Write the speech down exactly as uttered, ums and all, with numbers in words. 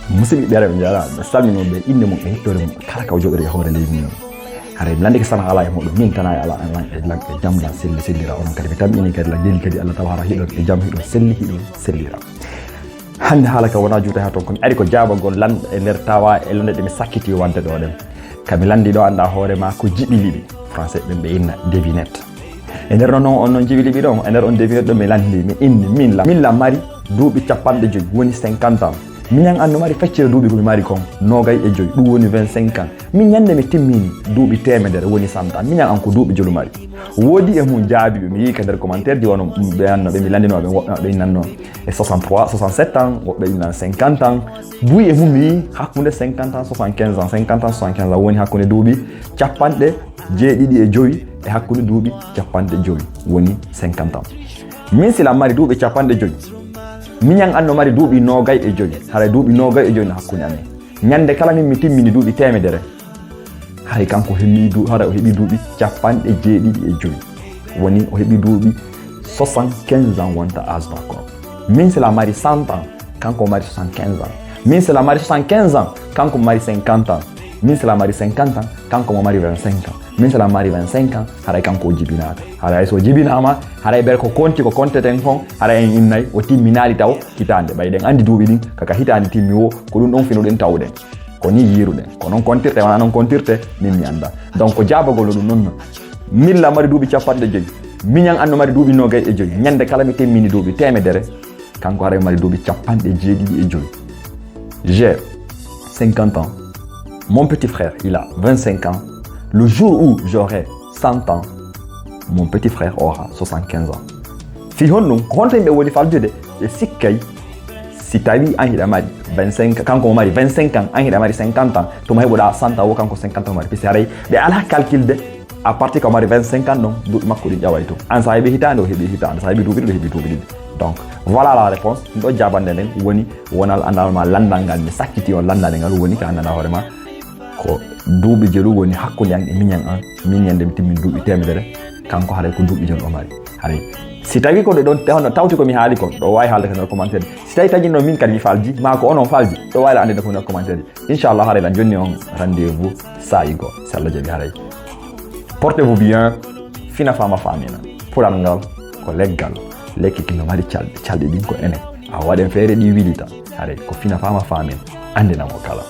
Musidɓe ɓeere ɓe njara, ɓe salmino ɓe innde mum e hittoore mum kala ka o joɗori e hoore leydi mum. Haray mi lanndike sana alaa e muɗum, min tana e alaa e lan e lan e jam lan selli sellira onon kadi. Mi tamƴini kadi lan leydi kadi Allah tawa hara hiɗon e jam, hiɗon selli, hiɗon sellira. Hannde haala ka wonaa juuta haa toon, ko mi ari ko jaabagol lan e nder tawa e lande ɗe mi sakkiti wonde ɗo ɗen. Ka mi lanndi ɗo annda hoore ma ko jiɓi liɓi. Français ɓen ɓe inna devinette. E nder non on non jiɓi liɓi ɗon, e nder on devinette ɗon mi lanndi, mi inni, min la, min la mari duuɓi capanɗe joyi, woni cinquante ans. Miñan an no mari feccere duuɓi ko mi mari kon, noogay e joyi, ɗum woni vingt-cinq ans. Min ñande mi timmini duuɓi teemedere, woni cent ans. Miñan an ko duuɓi jolu mari. Woodi e mum jaabiiɓe, mi yii ka nder commentaire ji, wano ɓe annooɓe, mi lanndinooɓe, woɓɓe maɓɓe innannoo e soixante-trois, soixante-sept ans, woɓɓe innan cinquante ans. Buy e mum mi yii hakkunde cinquante ans, soixante-quinze ans, cinquante ans, soixante-quinze ans, woni hakkunde duuɓi capanɗe jeeɗiɗi e joyi e hakkunde duuɓi capanɗe joyi, woni cinquante ans. Min sila mari duuɓi capanɗe joyi, miñan an no mari duuɓi noogay e joyi, haray duuɓi noogay e joyi no hakkunde amen. Ñande kala min mi timmini duuɓi teemedere, haray kanko heɓi du-, haray o heɓi duuɓi capanɗe jeeɗiɗi e joyi, woni o heɓi duuɓi soixante-quinze ans wonta âge makko. Min sila mari cent ans, kanko o mari soixante-quinze ans. Min sila mari soixante-quinze ans, kanko o mari cinquante ans. Min sila mari cinquante ans, kanko mo mari vingt-cinq ans. Min sila mari vingt-cinq ans, haray kanko o jibinaaka. Haray so jibinaama, haray ɓe ko konti ko konteten kon, haray en innay o timminaali taw hitaande. Ɓay ɗen anndi duuɓi ɗin, kaka hitaande timmi wo, ko ɗum ɗon fino ɗen tawɗen. Ko ni yiiruɗen. Ko non kontirte, wona non kontirte, min mi annda. Donc, ko jaabagol no ɗum non. Min la mari duuɓi capanɗe joyi. Miñan an no mari duuɓi noogay e joyi. Ñande kala mi timmini duuɓi teemedere, kanko haray mari duuɓi capanɗe jeeɗiɗi e joyi. J'ai cinquante ans. Mon petit frère, il a vingt-cinq ans. Le jour où j'aurai cent ans, mon petit frère aura soixante-quinze ans. Fii honɗum? Ko honto yimɓe woni faljude? Ɓe sikkay si tawi an hiɗa mari vingt-cinq, kanko mo mari vingt-cinq ans, an hiɗa mari cinquante ans, tuma heɓuɗa cent ans, wo kanko cinquante ans mari. Puisque haray ɓe alaa calculde à partir ko mari vingt-cinq ans ɗon, duuɓi makko ɗin ƴaway tun. An sa heɓi hitaande, o heɓi hitaande, sa heɓi duuɓi ɗiɗi, o heɓi duuɓi ɗiɗi. Donc, voilà la réponse. Ɗum ɗo jaabande nden woni wonal anndal ma lanndal ngal mi sakkiti on lanndal ngal woni ka anndanɗa hoore ma ko duuɓi jelu woni hakkunde an e miñan an, min ñande mi timmin duuɓi teemedere, kanko haray ko duuɓi jelu o mari. Haray si tawi ko ɗe ɗon te hono tawti ko mi haali kon, ɗo waawi haalde ka nder commentaire. Si tawi taginno min kadi mi falji, maa ko onon falji, ɗo waawi la annde ko nder commentaire. Inchallah, haray lan jonni on rendez-vous saa'i goo, si Allah jaɓi haray. Portez-vous bien, fina faama faamina. Pular ngal ko leggal, lekki kino mari calɗi, calɗi ɗin ko enen. A waɗen feere ɗi wilita, haray ko fina faama faamin, anndina mo kala.